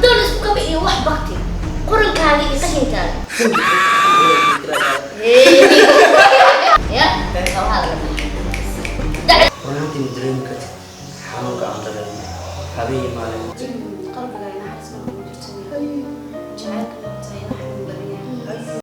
Gurdoon isku kaba iyo wax bakti. Qurankaaga iyo qashinkaaga. Ya, kabaha laga baxay. Runtii ma dareemi kartid xanuunka aan dareemo habeen maalin. Qalbiga naxariis ma kugu jirto, jacaylka noqotay ina xanuun badan yahay.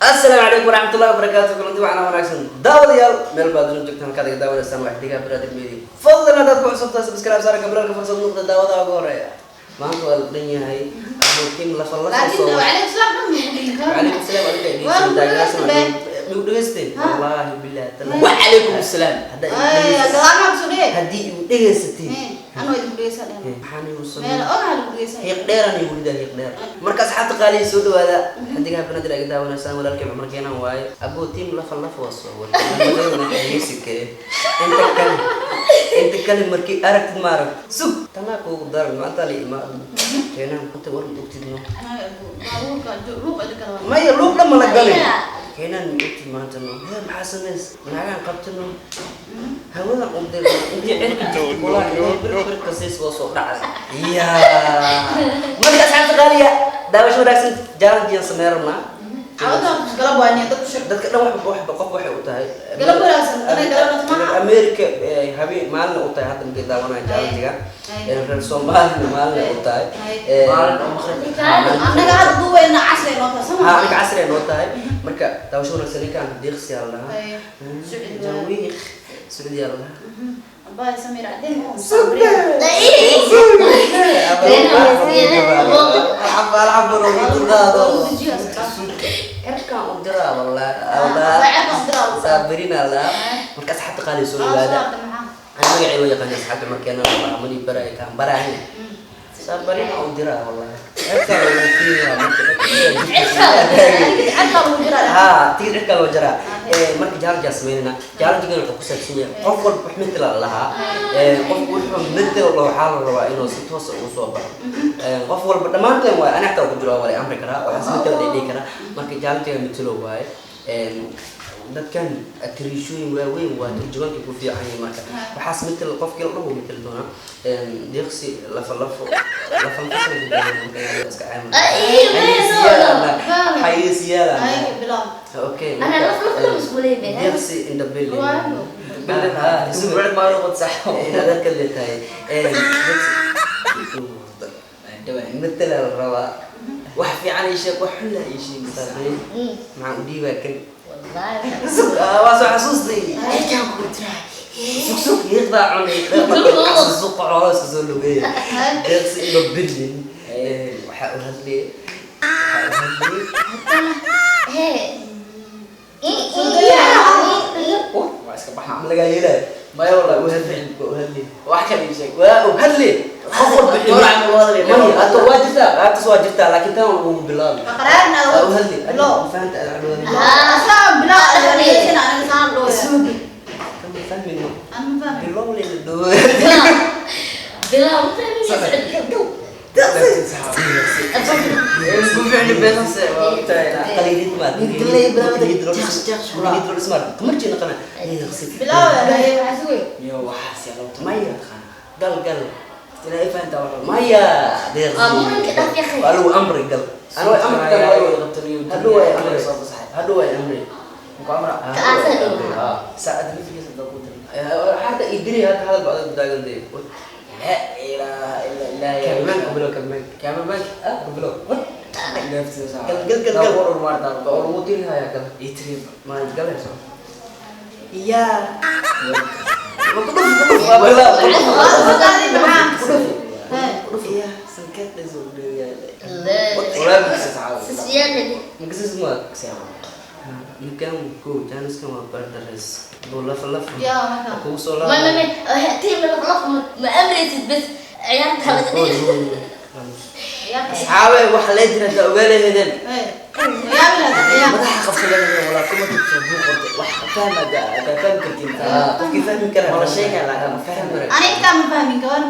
Asalaamu calaykum waraxmatullahi wabarakaatu. Kulanti waxaana wanaagsan daawadayaal, meel baad ula joogtaan halkaad iga daawanaysaan waa xidigaha Baraadir Media. Fadlan haddaad ku cusubtahay, subscribe saara, gabraalka fursad nuqda daawadaha ugu horeeya. Maanta waa la dhan yahay abokin lafa lafa. Laakiin soo wacalaykum salaam dhan ma dhihi karo. وعليكم السلام. Waa adiga lagu dhagaystay. migu dhegaysteen wallaahi billahi taala. وعليكم السلام. Ay, gadaal kusoo dhigay. Haddii igu dhegaysatay. Anoo idinku dhegeysan dhehna. Maxaan igu Meel sameeyey? ogaha lagu dhegeysan. Xiiq dheeraan igu ridaa, xiiq dheer. Marka asxaabta qaaliya, soo dhawaada xidigaha Banaadir aga daawanaysaan. Walaalkay Cumar Keenan waaye. Aboo tiim lafa lafa waa soo waraysikee. Inta kale, inta kale markii aragtid ma arag sug tanaa kuugu daran. Maanta la imaado Keenan inta war ma ogtid no? Baabuurka luuq idin kala wada. Maya, luuq dhan ma la galin. Maya. Keenan, ma ogtid maanta no? Hee, maxaa samays? Naagaan qabtano, hawadan u dirna intii cirka jirta kulaa inay bir bir kasiis waa soo dhacday. Ya, marka asxaabta qaaliya, daawasho wanaagsan. Challenge samey rabnaa. Cawadan galab waa niya dad ku shir. Dadka dhan waxba waxba qof waxay u tahay. Galab wanaagsan, dadka galab maaha. Reer America habeen maalina u tahay hadda markay daawanayaan challenge-ga. Ay. Reer Soomaalina maalina u tahay. Ay. Maalin oo maqrib. Annaga hadda duubayna casri noo tahay sama. Ha, aniga casri ay noo tahay. Marka daawasho wanaagsan. Ninkaan deeqsi aa lahaa. Ay, Sacuudi waaye. Jawiiq Sacuudi aa lahaa. Abbaay Samir Cadeen. Cirkaan u diraa wallah, saabirina lahaa. Marka asxaabta qaali, soo dhawaada. Ana magacay loo yaqaan asxaabta markeena mani baray kaan barahay saabirina u diraa wallah. Cirkaan loogu fiiriyaa marka. Ha, tigid cirkaa loo jaraa. Marka challenge sameynayna. Challenge-gan wuxuu ku saabsan yahay qof walba wax metela lahaa. Qofku wuxuu metel waxaa la rabaa inuu si toos ah ugu soo baxo. Qof walba dhammaanteen waay, ani xataa ku jiro waa la amri karaa, waxaas metel la dhihi karaa. Marka challenge-ga metelo waaye. Dadkan atariishooyin waaweyn waa turjumaanka ku fiican yihiin. Marka waxaas metel qofkii la dhaho metel doona. Deeqsi lafa lafo lafa lafo iska caamil xayeysiyaal. Okay. أنا لف لف مسؤولية بها. Deeqsi in the building. بعد ما نقعد صح. Inaad halkan leetahay metel la rabaa. wax fiican ii sheeg, wax xun la ii sheeg. Sabiin maxaan u dhiibaa kan? والله. Sug, waa soo xasuustay. Sug sug, yiiqdaa cunay suuqa xoolo iska soo lugeeya. Deeqsi in the building. Waxaa u hadlay, waxaa u hadlay. هي. Waa iska baxaa. Ma lagaa yeelaya? Maya wallah. Waa u hadli, waa u hadli. Wax kale ii sheeg. Waa u hadli qof walba. Doorac ma loo hadlay? Maya, hadda waa jirtaa, qaybtaas waa jirtaa, laakiin tan waa ugu bilaabay. Waa u hadli fahanta aad hadli. Kama fahmino bilow lena dhow. بلا. Isku ficni beenase waa ogtahay. Qalilid ma marjina qana. Miyo waxaas yaa loo Maya, gal gal. Ilaa i fahantaa wax. Maya. Muranka dhaf ya akhi. Waa lagu amri gal. Ana way amri gal, hadhow way amri, hadhow way amri. Muku amra. Saacad naftigiisa dad ku diray. حتى يدري هذا هذا بعد داقل دي. La ilaaha illa ilaahi. كمان قبلو كمان. Cameraman. قبلو. Naftiisa. Gal gal gal gal. War war daar. Ugu tiri haya gal. Ii tiri. Ma gal hayso iya ma ku dhuf ku dhuf waa bilaab ku dhuf ku dhuf iya sankeed dheso Walaal bisa saacad. Magasis ma ninkan ko jaaniskan waa bardares buu lafa lafa kugu soo ما ما ما تيم لف لف ما امرتد بس عيالتها Asxaabe waxa la jira ta ogaaleedeen. Madaxa qabsaday walaa kuma jirto buuq qortay wax fahma da fahmi kartiin. Qofkii fahmi kara. Wala sheegay laakiin ma fahmi kara. Aniga xitaa ma fahmin gabar.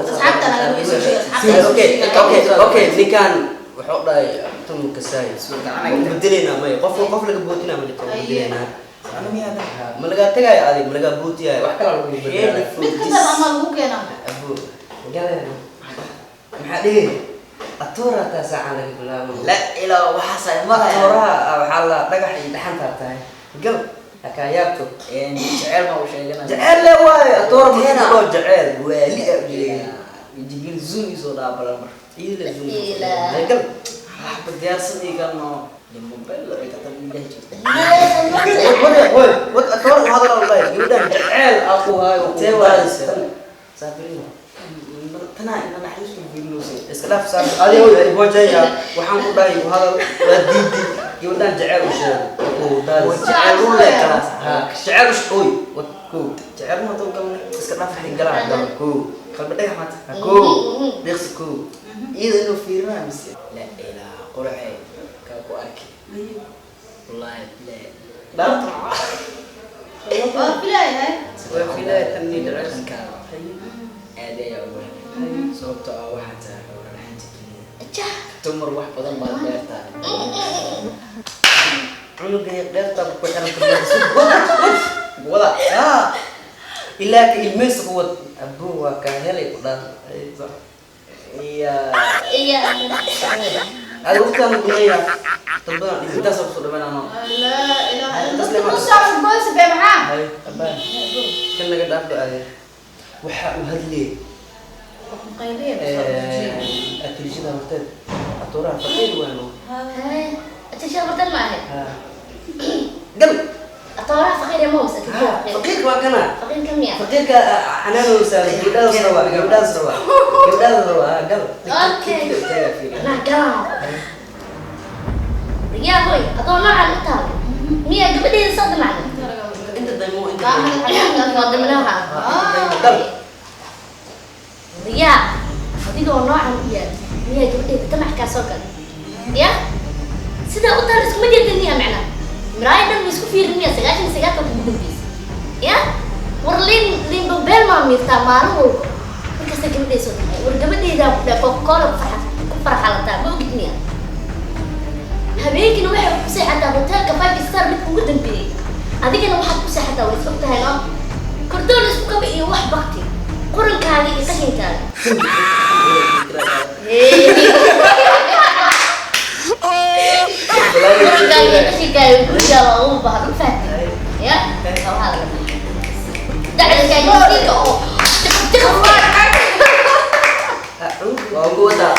Asxaabta laga soo sheegay, asxaabta. Okay, ninkan wuxuu dhahay tun kasaay. Bedeleynaa maya, qof qof laga bootinaa ma jirto, bedeleynaa. Ana miyaa? Ma lagaa tagaayo adig, ma lagaa bootiyayo, wax kalaa lagu bedelaa. Mid ka dar ama lagu keenaa. Abu galena maxaa dhihi atoora taa saacaan laga bilaabo. La ilaa waxaas ay maraya. Atooraha waxaa la dhagax iyo dhaxantaa tahay, gal hakaa yaabto. Jecel ma u sheeganaa? Jecel le waayo atoora marka loo jecel waali a ujeeda. Jibril zoom isoo dhaabalan mar. Ila zoom. Ila. Gal. Waxba diyaarsan igalno mobile ay ka tan ilaah jirta. Wad wad wad atoora hadal wallahi gabadhan jecel aku hayo. Tee waayse. Saabiriin. Tanaa ina naxariis u fiirinaysa. Iska dhaaf saar adiga hojaya, waxaan ku dhahay hadal waa diidi, gabadhan jecel u sheego oo daadis. Jecel u leh kalaas. Ha, jecel u oy wad kow. Jecel ma too galnay. Iska dhaaf galaan gal kow. Qalbi dhagax maanta. Ha kow deeqsi kow. Iyada inuu fiirinayo mise la ilaa qurxay ka ku arki wallahi la dhaarta. Waa filayahay. Waa filaya tan ni jecel. Dhaqankaada aad ayaa ugu helay, sababtoo ah waxaa tahay xoolo Jah. Dumar wax badan baad dheertahay. Cunuga dheerta ku xiran wada ilaa ka ilmeysa ku wad abuu waa kaa helay ku dhaan. Iya. Iya. Ada waqtigaan guneeya dad badan Intaas kusoo dhawaanano. La ilaha illa Allah. Nus saac goys be maxaa? Hay abaa kan naga dhaaf aade waxa uu hadliyay. Qayliya. Atirijada horteed atooraha faqiir waano. Atisha bartan ma ahayd. Gal. Atooraha faqiir ma hoos atisha. Faqiirka waa kana. Faqiir ka miya? Faqiirka xanaanuu saaray, gabdhahaas rabaa, gabdhahaas rabaa, gabdhahaas rabaa, gal. Okay. Nah, gaal. Yaa hoy, adoo noocan u taal. Miya gabadheeda soo damacday? Inta daymo inta daymo. Waa damanaha. Gal. Yaa, adigoo noocan u yaal. Miya gabadheeda damac kaa soo galay? Ya? Sidaa u taal iskuma jeedin miya macnaa? Miraaya dhan ma isku fiirin miya 99-ka kugu dambeysay? Ya? War liin liin bambeel maa miirtaa maalin walba. Markaasa gabadheeda soo damacay. War gabadheeda ku dhaaf Coca-Cola ku farxa ku farxalataa ma ogid miya? Habeenkiina waxay ku seexataa hotelka five star midka ugu dambeeyey, adigana waxaad ku seexataa way is og tahay no kordoon isku kaba iyo wax bakti qurankaaga iyo qashinkaaga. Qurankaaga iyo qashinkaaga gurigaa waa ugu baahan u fahamtay ya waxaa laga dacdakaaga miskiinka oo tiqtiqaf. Waa ugu wadaa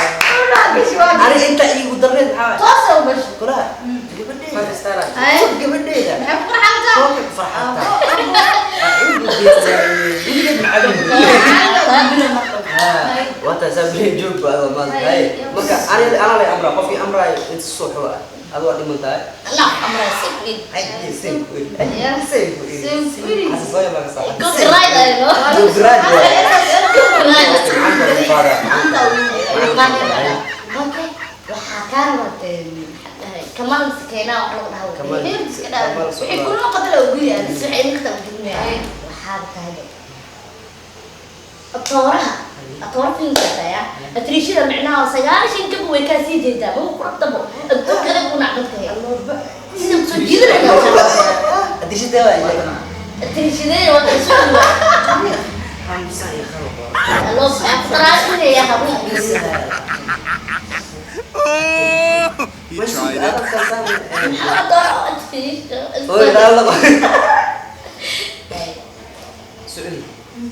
aniga inta iigu darneed maxaa? Toos u bash. Kulaha gabadheeda. Five star. Hay. Gabadheeda. Maxay ku farxataa? Koolka ku farxataa. Acuudu billahi weligeed macalin waa taasaa bileen joog ba adoo maanta. Hay marka aniga anaa lay amraa, qofkii amraayo inta soo xulo ah adoo waa dhiman tahay. Allah amraa si Ay, same ay same. Same. Xasasooya baa ka saaran. Copyright ayno. Copyright waay. Copyright. Gacanta lagu qaadaa. Okay, waxaa kaa rabaa kamal sakeenaa wax lagu dhaho. Kamal. Iska dhaaf. Kamal Wixii socdaa. kulma qadala ugu yaal. Bas waxay iminka ugelinaya waxaad tahay atooraha atoora filimkaas aya atriishada micnaha 90 kaba way kaa sii jeedaa ma ku rabtabo adduunka adag u nacdadka sida kusoo jiidanaya. Adishadee waa iyaga. Atriishadee waa soo Xamsa iyo qalab. Loo taraashinaya habu. He tried it. Oy, la la. Sacuudi.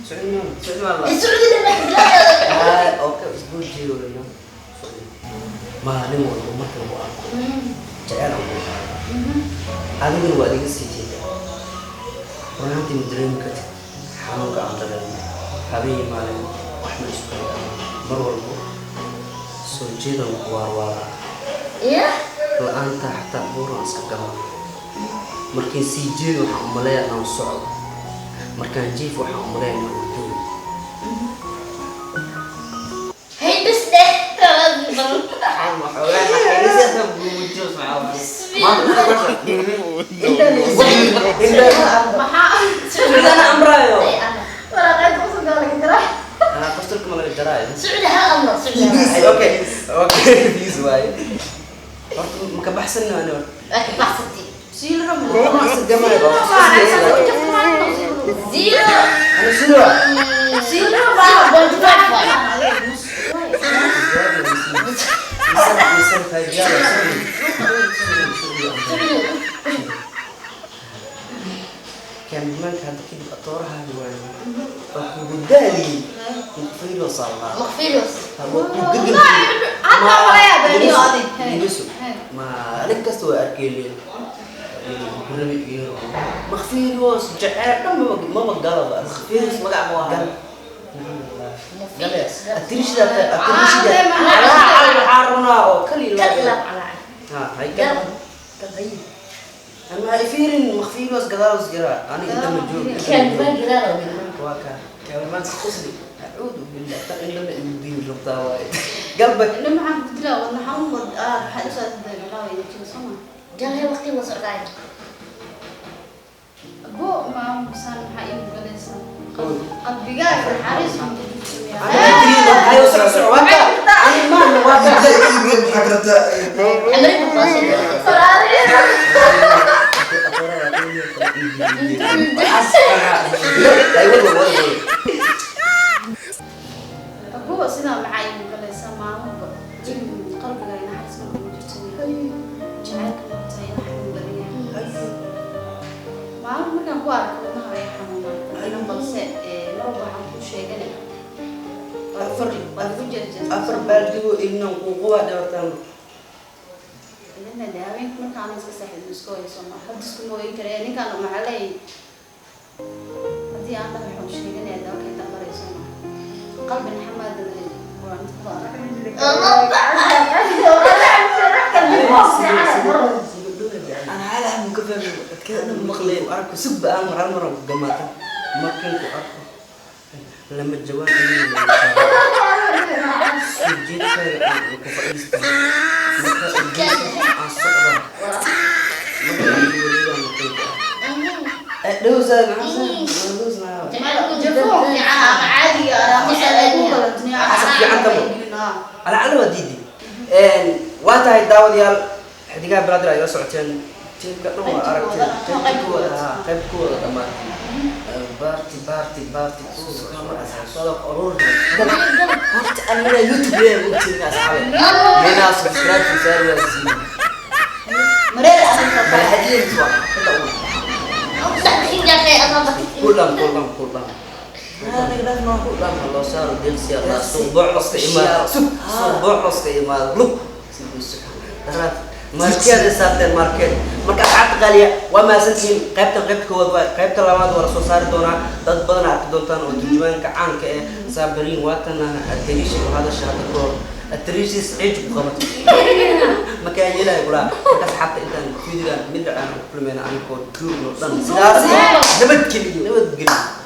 Sacuudi ma. Sacuudi ma la. السعودية لما Ah, okay, isku jiroona. Sacuudi. Maalin walba marka lagu arko jecel aan ku qaado. Adiguna waa adiga sii jeedaa. Run ahaantii ma dareemi kartid xanuunka aan dareemo. Habeen iyo maalin wax ma isku hayaa. Mar walbo soo jeedan ku waarwaaraa. يا La-aanta xataa buuran iska gala. Markii sii jeedo waxaan u maleeyaa inaan socdo, markaan jiif waxaan u maleeyaa inaan hurdo. هي بس ده Badan. Waxoogaa naxariis buujoos maxaa Maxaa? Sucudana amraayo. Ay, ana. Waraaqeed qosolka laga jaraa. Qostarka ma laga jaraayo? Sacuudi hal amro, Sacuudi hal amro. Ay, okay, views waaye. Horta ma ka baxsanno ani horta. Waa ka baxsatay. Siilro ma? Zero. Ani sidoo Siilro 0.55. Sacuudi. Kaamilmaanka hadda kadib atoorahaagi waayo waa kugu daaliyey maqfiilo saalaa. Maqfilos. Hadda wala yaabeen adig. Maalin kasta waa arkeyleen rabi iyo maqfiilos jaceyl dhan maba galaba. Maqfiilos magac buu ahaa. Maqfilos. Atirishida atirishida waxaa rabnaa oo kali. Kal ilaab calaa. Ha hay gal gal hay ama ifiirin maqfiilos gadaalos jira ani inta ma joogo. Kaamilmaan gadaal oo dhan. Waa kaa. Kaamilmaanka qosli. Acuudu billah tan in lama imudiin rabtaa waaye galbak. Indho maxaan ku dilaa? Wadna xanuun wad waxaa usoo dagaalaa weyda soma. Jalhay waqti la socdaay. Abo ma musaan maxaa ii mugalaysaa? Qalbigaaga naxariis ma ku jirto? Ayo soco soco waa kaa ani maaha waa kaa. Amriga fasil. Ay wada wada wada. Abo sidaa maxaa ii mugalaysaa maalmoba? Qalbigaaga naxariis ma ku jirto? Jacaylka maanta ina xanuun badan yahay. Maalin markaan ku arko wadnaha way xanuunaa, balse mar walba waxaan kuu sheeganay waad ku jeesjeestaa. Afar baaldigo ilnan quuqubaa dhabartaan. Idinna dee haweenka markaan iska saaxiibno iska hoyso ma hadda isku mooyin karee ninkaan maxaa leeyahay haddii aan dhaho waxaan sheeganaya dalka inta marayso ma qalbi naxamaada lahayn waa mid ku adag. Ana halaha muka fahmi dadka maqleen arko sugba aan marar marar ku gamaata markan ku arko lama jawaab soo jeedkaaga aan ku fadhiista marka aan socda marka aan wareegaa markan ku arko dhowsaa maxaa dhowsnaa. Jafoon fiican ama caadiga ah ama ku badan. Fiican tamo. Alacala waa diidi waa tahay daawadayaal xidigaha brother ay la socoteen tiimka dhan waa aragteen qaybta kuwada ha qayb kuwada dhammaatay baarti baarti baarti kama asxaabtada urur horta anina YouTube leeyahay ogtiin asxaabe meelaa subscribe saar waa siin. Mareer adiga. Malahadiyeen waa inta ugu. Kulan kulan kulan kulan loo saaro deeqsi Allah suuq loska imaado suuq suuq loska imaado lug daraad markeed saarteen markeed. Marka asxaabta qaaliya waa mahadsantihiin. Qaybtan qaybta koowaad waa qaybta labaad waa la soo saari doonaa dad badan arki doontaan oo turjumaanka caanka eh saabiriin waatana atariishi oo hadasha hadda kahor atariishis ciij ku qabato markaa yeelahay kulaa. Marka asxaabta intaan fiidiga mid aan ku kulmayna anigoo duugno dhan sidaas nabadgeliyo nabadgeliyo.